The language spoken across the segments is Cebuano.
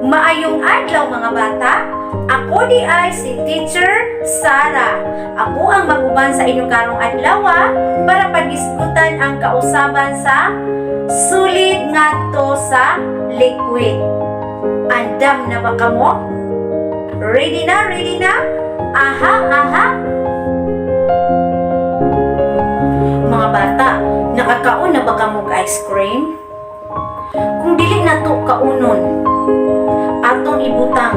Maayong adlaw, mga bata. Ako diay si Teacher Sara. Ako ang mag-uban sa inyo karong adlaw para pag-isgutan ang kausaban sa solid ngadto sa liquid. Andam na ba kamo? Ready na? Ready na? Aha, aha. Mga bata, nakakaon na ba kamo og ice cream? Kung dili na to kaunon, atong ibutang,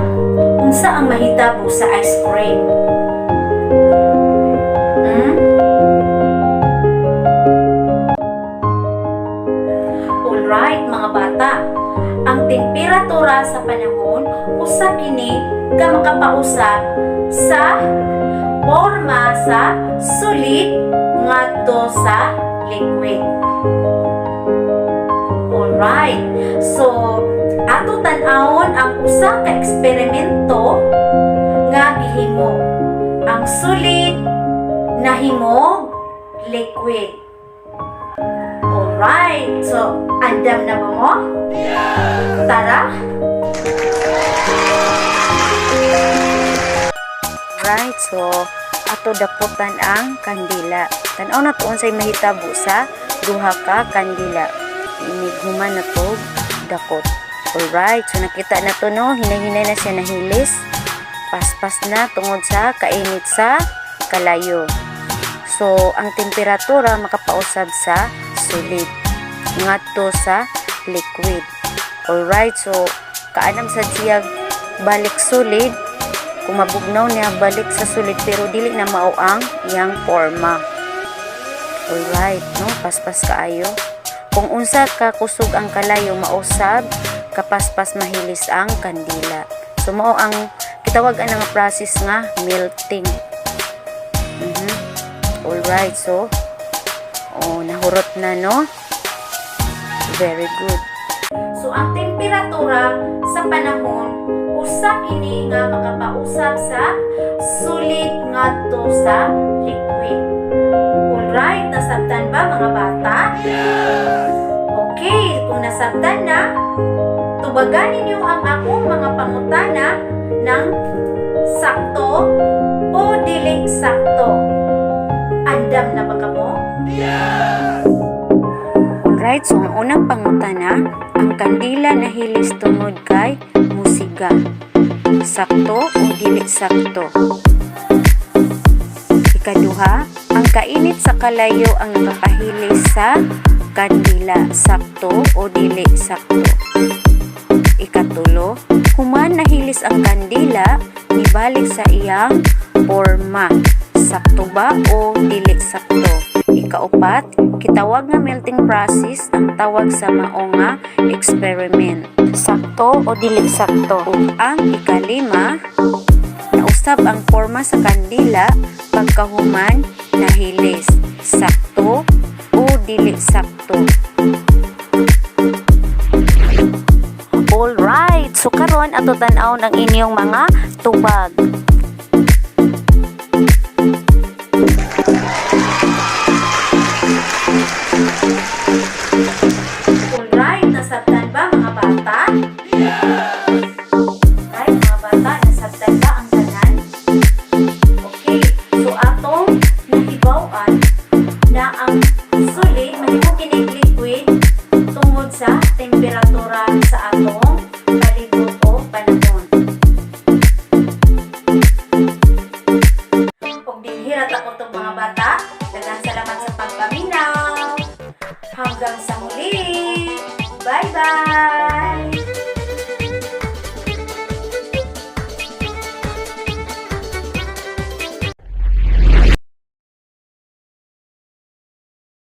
unsa ang mahitabo sa ice cream? Hmm? Alright, mga bata. Ang temperatura sa panahon usa kini ka makapausab sa porma sa solid ngadto sa liquid. Alright. So, ato tan-awon ang usa ka eksperimento nga gihimo. Ang solid nahimog liquid. Alright. So, andam na ba mo? Tara! Right, so ato dakutan ang kandila. Tan-aw na to unsay mahitabo sa duha ka kandila. Inig human na to dakot. Alright, so nakita na to, no, hinay-hinay na siya nahilis. Paspas na tungod sa kainit sa kalayo. So, ang temperatura makapausab sa solid ngadto sa liquid. Alright, so kaanam sa siya balik solid, kung mabugnaw niya balik sa solid, pero dili na mao ang iyang forma. Alright, no, paspas kaayo. Kung unsa ka kusog ang kalayo, mausab kapaspas mahilis ang kandila. So mao ang kitawag ang nga process nga melting. Alright, so oh, nahurot na, no? Very good. So ang temperatura sa panahon usa kini nga makapausab sa solid ngadto sa liquid. Alright, nasabtan ba, mga bata? Okay, kung nasabtan na, tubagan ninyo ang akong mga pangutana ng sakto o dili sakto. Andam na ba kamo? Alright, so ang unang pangutana, ang kandila nahilis tungod kay musiga. Sakto o dili sakto? Ikaduha, ang kainit sa kalayo ang nakapahilis sa kandila. Sakto o dili sakto? Ikatulo, human nahilis ang kandila, nibalik sa iyang porma. Sakto ba o dili sakto? Ikaupat, kitawag nga melting process ang tawag sa mao nga experiment. Sakto o dili sakto? Ug ang ikalima, nausab ang porma sa kandila pagkahuman nahilis. Sakto o dili sakto? Alright, so karon ato tan-awon ang inyong mga tubag. Alright, nasabtan ba, mga bata? Right, mga bata, nasabtan ba ang tanan? Okay, so atong nahibaw-an na ang solid mahimo kinig liquid tungod sa temperatura sa atong palibot o panahon. Ug dinhi ra ta kutob, mga bata. Daghang salamat sa pagpaminaw. Hanggang sa muli. Bye-bye!